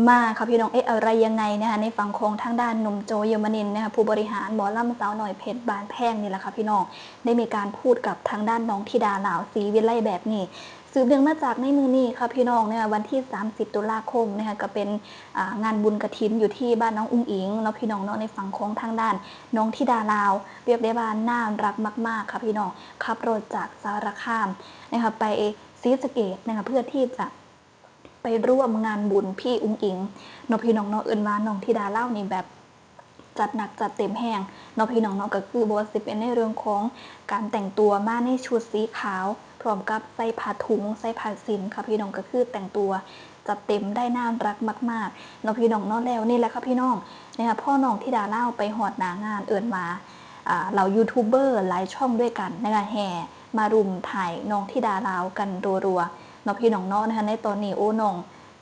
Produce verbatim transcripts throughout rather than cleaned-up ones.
มาค่ะพี่น้อง เอ๊ะ อะไรยังไงนะคะ ในฝั่งของทางด้านหนุ่มโจ เยอรมนินทร์นะคะ ผู้บริหารหมอลำสาวน้อยเพชรบ้านแพงนี่แหละค่ะพี่น้อง ได้มีการพูดกับทางด้านน้องธิดาลาว ศรีวิไลแบบนี้ สืบเนื่องมาจากในมื้อนี้ค่ะพี่น้องนะคะ วันที่สามสิบตุลาคมนะคะ ก็เป็น อ่า งานบุญกฐินอยู่ที่บ้านน้องอุ๋งอิ๋งเนาะพี่น้องเนาะ ในฝั่งของทางด้านน้องธิดาลาว เรียกได้ว่าน่ารักมากๆค่ะพี่น้อง ขับรถจากสารคามนะคะ ไปศรีสะเกษนะคะ เพื่อที่จะ ไปร่วมงานบุญพี่อุ๋งอิ๋งเนาะพี่น้องเนาะ เอิ้นว่าน้องธิดาลาวนี่แบบจัดหนักจัดเต็มแฮงเนาะพี่น้องเนาะ ก็คือบ่ว่าสิเป็นในเรื่องของการแต่งตัวมาในชุดสีขาว พร้อมกับใส่ผ้าถุง ใส่ผ้าสิ้นค่ะพี่น้อง ก็คือแต่งตัวจัดเต็มได้น่ารักมากๆเนาะพี่น้องเนาะ แล้วนี่แหละค่ะพี่น้อง นะคะ พอน้องธิดาลาวไปฮอดหน้างานเอิ้นว่า อ่า เหล่ายูทูบเบอร์หลายช่องด้วยกันนะคะ แห่มารุมถ่ายน้องธิดาลาวกันรัวๆเนาะพี่น้องเนาะนะคะ ในตอนนี้ โอ้ น้อง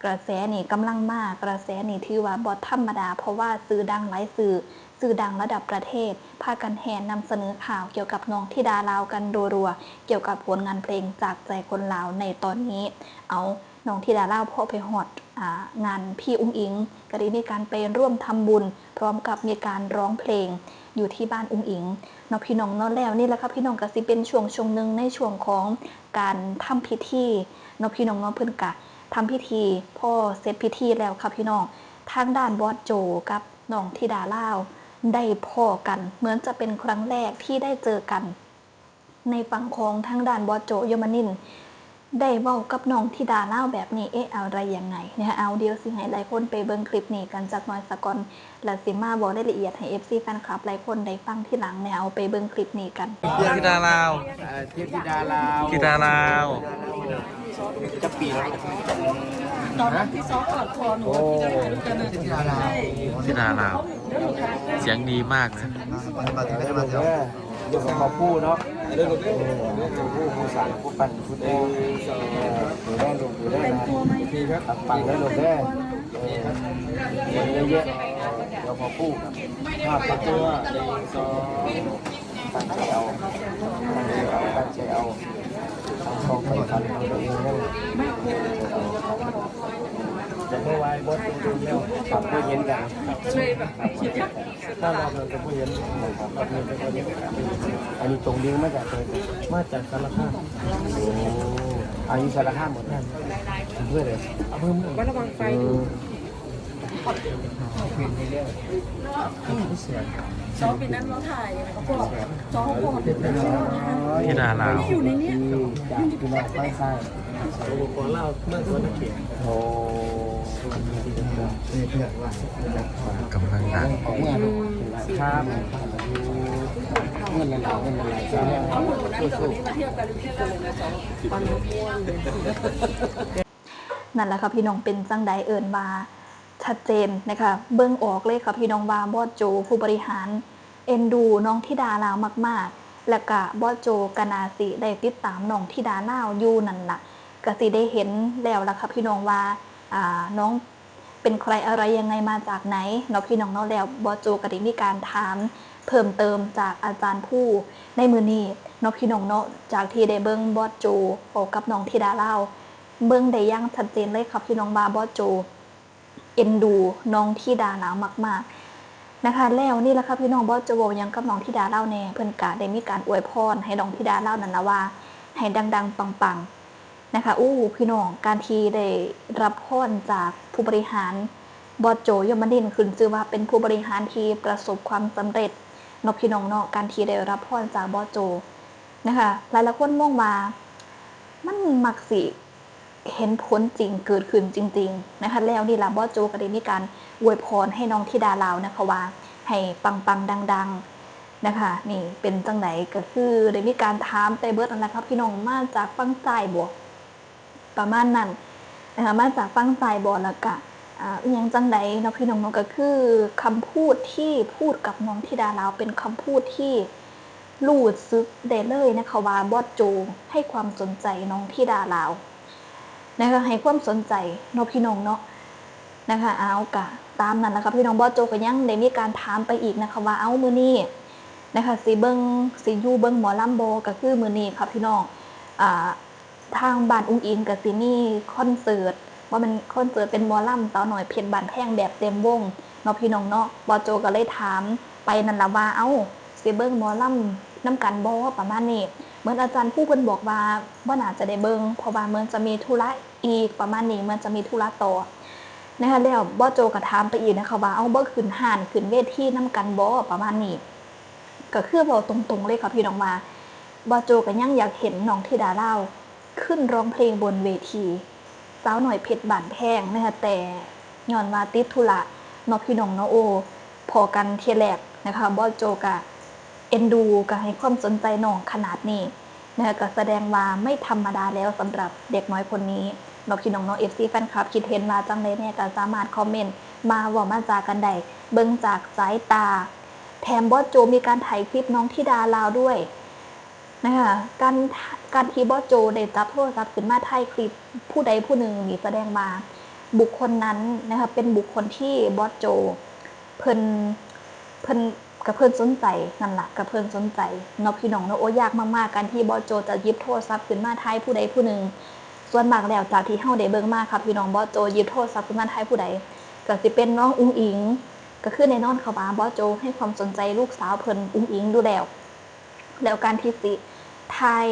กระแสนี่กำลังมา กระแสนี่ถือว่าบ่ธรรมดา เพราะว่าสื่อดังหลายสื่อ สื่อดังระดับประเทศ พากันแห่นำเสนอข่าวเกี่ยวกับน้องธิดาลาวกันรัวๆ เกี่ยวกับผลงานเพลงจากใจคนลาวในตอนนี้ เอา น้องธิดาลาวพอไปฮอด อ่า งานพี่อุ๋งอิ๋ง ก็ได้มีการไปร่วมทำบุญ พร้อมกับมีการร้องเพลงอยู่ที่บ้านอุ๋งอิ๋งเนาะพี่น้องเนาะ แล้วนี่แหละค่ะพี่น้อง ก็สิเป็นช่วงช่วงหนึ่งในช่วงของการทำพิธีเนาะพี่น้องเนาะ เพิ่นกะทำพิธี พอเสร็จพิธีแล้วค่ะพี่น้อง ทางด้านบอสโจกับน้องธิดาลาวได้พ้อกัน เหมือนจะเป็นครั้งแรกที่ได้เจอกัน ในฝั่งของทางด้านบอสโจ เยอรมนินทร์ ได้เว้ากับน้องธิดาลาวแบบนี้ เอ๊ะ อะไรยังไงนะคะ เอา เดี๋ยวสิให้หลายคนไปเบิ่งคลิปนี้กันจักหน่อยสะก่อน แล้วสิมาเว้ารายละเอียดให้ เอฟซี แฟนคลับหลายคนได้ฟังทีหลังนะคะ เอาไปเบิ่งคลิปนี้กัน ธิดาลาว เอ่อเทพธิดาลาว ธิดาลาว จักปีแล้ว ตอนนั้นที่ซ้อมกอดคอหนู โอ้ ที่ได้ถ่ายรูปกันนะ เทพธิดาลาว ใช่ แล้วหนูถ่าย เสียงดีมาก มาถึงก็จะมาถึง เออ เดี๋ยวผมมาพูดเนาะ เออ เดี๋ยวผมพูด ผู้สานผู้ปั่นผู้แต่ง เออ เดี๋ยวได้ลง เดี๋ยวได้นะ ปังได้ลงเด้อ เออ คนเยอะๆ เดี๋ยวพอพูด ภาพตัดตัว ตั้งใจเอา ตั้งใจเอา ตั้งใจเอา เอาความใฝ่ฝันของตัวเองนั่นแหละ จะไม่วายบอสจริงๆแล้ว ครับ ไม่เห็นกัน ถ้ารอบนั้นจะไม่เห็น รอบนี้จะไม่เห็น อันนี้ตรงดิ่งมาจากไหน มาจากสารคาม โอ้ อายุสารคามหมด นั่น อำเภอเลย อำเภอเมือง วัดระวังไฟ อืม ซ้อมปีนั้นเราถ่าย แล้วก็ซ้อมก่อน ธิดาลาว อยู่ในเนี้ย จากพี่น้องไฟใต้ โอ้ กำลังดัง ครับ เงินหลายๆ เงินหลายๆ เขาหมู่นั้นกับคนนี้มาเที่ยวกัน เที่ยวกันเลยนะ สอง นั่นแหละค่ะพี่น้อง เป็นจั่งใด เอิ้นว่าชัดเจนนะคะ เบิ่งออกเลยค่ะพี่น้องว่าบอสโจผู้บริหารเอ็นดูน้องธิดาลาวมากๆ และกะบอสโจกะน่าสิได้ติดตามน้องธิดาลาวอยู่นั่นล่ะ กะสิได้เห็นแล้วล่ะค่ะพี่น้องว่า อ่า น้องเป็นใครอะไรยังไงมาจากไหนเนาะพี่น้องเนาะ แล้วบอสโจกะได้มีการถามเพิ่มเติมจากอาจารย์ภูในมื้อนี้เนาะพี่น้องเนาะ จากที่ได้เบิ่งบอสโจเว้ากับน้องธิดาลาว เบิ่งได้อย่างชัดเจนเลยค่ะพี่น้องว่าบอสโจเอ็นดูน้องธิดาลาวมากๆนะคะ แล้วนี่แหละค่ะพี่น้อง บอสโจเว้าหยังกับน้องธิดาลาวแหน่ เพิ่นกะได้มีการอวยพรให้น้องธิดาลาวนั่นล่ะว่าให้ดังๆ ปังๆ นะคะ อู้ พี่น้อง การที่ได้รับพรจากผู้บริหาร บอสโจ ยมนินทร์ ขึ้นชื่อว่าเป็นผู้บริหารที่ประสบความสำเร็จเนาะพี่น้องเนาะ การที่ได้รับพรจากบอสโจนะคะ หลายๆคนมองว่ามันมักสิ เห็นผลจริงเกิดขึ้นจริงๆนะคะ แล้วนี่ล่ะบอสโจก็ได้มีการอวยพรให้น้องธิดาลาวนะคะว่าให้ปังๆ ดังๆ นะคะ นี่เป็นจั่งใดก็คือได้มีการถามไปเบิดนั่นแหละครับพี่น้อง มาจากฝั่งซ้ายบ่ ประมาณนั้นนะคะ มาจากฝั่งซ้ายบ่ แล้วก็ อ่า อิหยังจั่งใดเนาะพี่น้องเนาะ ก็คือคำพูดที่พูดกับน้องธิดาลาวเป็นคำพูดที่รู้สึกได้เลยนะคะว่าบอสโจให้ความสนใจน้องธิดาลาวนะคะ ให้ความสนใจเนาะพี่น้องเนาะนะคะ เอากะตามนั้นนะคะพี่น้อง บอสโจก็ยังได้มีการถามไปอีกนะคะว่า เอามื้อนี้นะคะ สิเบิ่ง สิอยู่เบิ่งหมอลำบ่ ก็คือมื้อนี้ค่ะพี่น้อง อ่า ทางบ้านอุ๋งอิ๋งก็สิมีคอนเสิร์ต ว่ามันคอนเสิร์ตเป็นหมอลำสาวน้อยเพชรบ้านแพงแบบเต็มวงเนาะพี่น้องเนาะ บอสโจก็เลยถามไปนั่นล่ะว่า เอ้า สิเบิ่งหมอลำนำกันบ่ ประมาณนี้ เหมือนอาจารย์ภูเพิ่นบอกว่าบ่น่าจะได้เบิ่ง เพราะว่าเหมือนจะมีธุระอีก ประมาณนี้ เหมือนจะมีธุระต่อนะคะ แล้วบอสโจก็ถามไปอีกนะคะว่า เอ้า บ่ขึ้นฮ้านขึ้นเวทีนำกันบ่ ประมาณนี้ ก็คือเว้าตรงๆเลยค่ะพี่น้องว่า บอสโจก็ยังอยากเห็นน้องธิดาลาวขึ้นร้องเพลงบนเวทีสาวน้อยเพชรบ้านแพงนะคะ แต่ย้อนว่าติดธุระเนาะพี่น้องเนาะ โอ้ พ้อกันเทื่อแรกนะคะ บอสโจก็เอ็นดู ก็ให้ความสนใจน้องขนาดนี้นะคะ ก็แสดงว่าไม่ธรรมดาแล้วสำหรับเด็กน้อยคนนี้เนาะพี่น้องเนาะ เอฟซี แฟนคลับ คิดเห็นว่าจั่งใดแน่ก็สามารถคอมเมนต์มาเว้ามาจากันได้ เบิ่งจากสายตา แถมบอสโจมีการถ่ายคลิปน้องธิดาลาวด้วยนะคะ การ การที่บอสโจได้จับโทรศัพท์ขึ้นมาถ่ายคลิปผู้ใดผู้หนึ่งนี่แสดงว่าบุคคลนั้นนะคะ เป็นบุคคลที่บอสโจเพิ่น เพิ่น กะเพิ่นสนใจนั่นล่ะ กะเพิ่นสนใจเนาะพี่น้องเนาะ โอ้ ยากมากๆ การที่บอสโจจะหยิบโทรศัพท์ขึ้นมาถ่ายผู้ใดผู้หนึ่ง ส่วนมากแล้วจากที่เฮาได้เบิ่งมาค่ะพี่น้อง บอสโจหยิบโทรศัพท์ขึ้นมาถ่ายผู้ใด ก็สิเป็นน้องอุ๋งอิ๋ง ก็คือแน่นอนค่ะว่าบอสโจให้ความสนใจลูกสาวเพิ่นอุ๋งอิ๋งอยู่แล้ว แล้วการที่สิถ่าย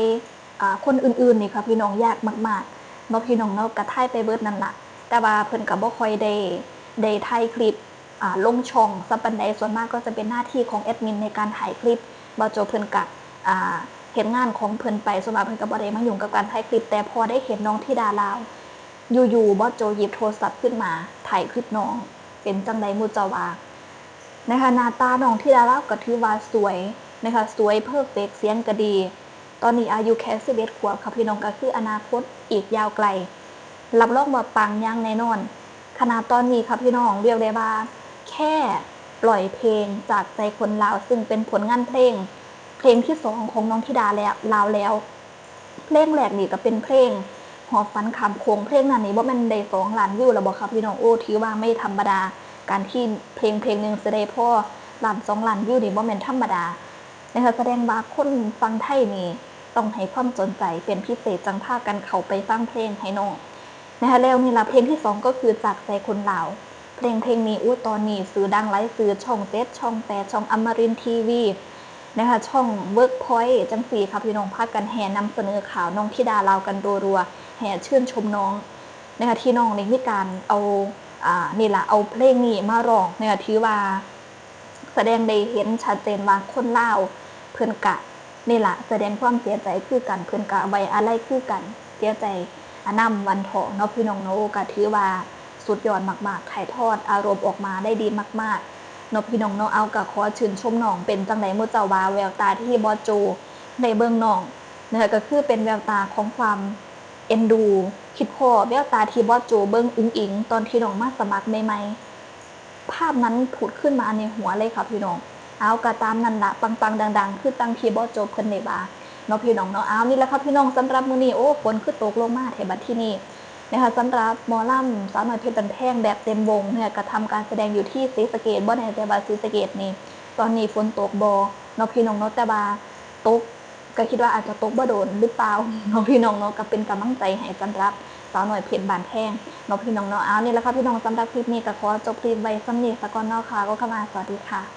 อ่า คนอื่นๆนี่ค่ะพี่น้อง ยากมากๆเนาะพี่น้องเนาะ ก็ถ่ายไปเบิดนั่นล่ะ แต่ว่าเพิ่นก็บ่ค่อยได้ ได้ถ่ายคลิป อ่า ลงช่องซะปานใด ส่วนมากก็จะเป็นหน้าที่ของแอดมินในการถ่ายคลิป บอสโจเพิ่นก็ อ่า เฮ็ดงานของเพิ่นไป ส่วนมากเพิ่นก็บ่ได้มายุ่งกับการถ่ายคลิป แต่พอได้เห็นน้องธิดาลาว อยู่ๆบอสโจหยิบโทรศัพท์ขึ้นมาถ่ายคลิปน้อง เป็นจั่งใดหมู่เจ้าว่า นะคะ หน้าตาน้องธิดาลาวก็ถือว่าสวยนะคะ สวยเพอร์เฟกต์ เสียงก็ดี ตอนนี้อายุแค่สิบเอ็ดขวบค่ะพี่น้อง ก็คืออนาคตอีกยาวไกล รับรองว่าปังอย่างแน่นอน ขนาดตอนนี้ค่ะพี่น้อง เรียกได้ว่าแค่ปล่อยเพลงจากใจคนลาว ซึ่งเป็นผลงานเพลง เพลงที่สองของน้องธิดาแล้ว ลาวแล้ว เพลงแรกนี่ก็เป็นเพลงหอบฝันข้ามโขง เพลงนั้นนี่บ่แม่นได้สองล้านวิวแล้วบ่คะพี่น้อง โอ้ ถือว่าไม่ธรรมดา การที่เพลงเพลงหนึ่งสิได้พอล้านสองล้านวิวนี่บ่แม่นธรรมดานะคะ แสดงว่าคนฝั่งไทยนี่ต้องให้ความสนใจเป็นพิเศษ จั่งพากันเข้าไปฟังเพลงให้น้องนะคะ แล้วนี่ล่ะเพลงที่สองก็คือจากใจคนลาว เพลงเพลงนี้ อู้ ตอนนี้สื่อดังหลายสื่อ ช่องเจ็ด ช่องแปด ช่องอมรินทร์ทีวีนะคะ ช่องเวิร์กพอยต์จั่งซี้ค่ะพี่น้อง พากันแห่นำเสนอข่าวน้องธิดาลาวกันรัวๆ แห่ชื่นชมน้องนะคะ ที่น้องได้มีการเอา อ่า นี่ล่ะ เอาเพลงนี้มาร้องนะคะ ถือว่าแสดงได้เห็นชัดเจนว่าคนลาวเพิ่นกะ นี่ล่ะ แสดงความเสียใจคือกัน เพิ่นกะไว้อาลัยคือกัน เสียใจนำหวั่นท้อเนาะพี่น้องเนาะ กะถือว่าสุดยอดมากๆ ถ่ายทอดอารมณ์ออกมาได้ดีมากๆ เนาะพี่น้องเนาะ เอา กะขอชื่นชมน้อง เป็นจั่งใดหมู่เจ้าว่าแววตาที่บอสโจได้เบิ่งน้องนะคะ ก็คือเป็นแววตาของความเอ็นดู คิดพ้อแววตาที่บอสโจเบิ่งอุ๋งอิ๋งตอนที่น้องมาสมัครใหม่ๆ ภาพนั้นผุดขึ้นมาในหัวเลยค่ะพี่น้อง เอา กะตามนั่นล่ะ ปังๆ ดังๆ คือจั่งที่บอสโจเพิ่นได้ว่าเนาะพี่น้องเนาะ เอา นี่แหละค่ะพี่น้อง สำหรับมื้อนี้ โอ้ ฝนคือตกลงมาแท้บัดทีนี้นะคะ สำหรับหมอลำสาวน้อยเพชรบ้านแพงแบบเต็มวงเนี่ย กะทำการแสดงอยู่ที่ศรีสะเกษ บ่แน่ใจว่าศรีสะเกษนี่ตอนนี้ฝนตกบ่เนาะพี่น้องเนาะ แต่ว่าตก ก็คิดว่าอาจจะตกบ่โดนหรือเปล่าเนาะพี่น้องเนาะ ก็เป็นกำลังใจให้สำหรับสาวน้อยเพชรบ้านแพงเนาะพี่น้องเนาะ เอา นี่แหละค่ะพี่น้อง สำหรับคลิปนี้ก็ขอจบคลิปไว้ส่ำนี้ซะก่อนเนาะค่ะ ก็เข้ามา สวัสดีค่ะ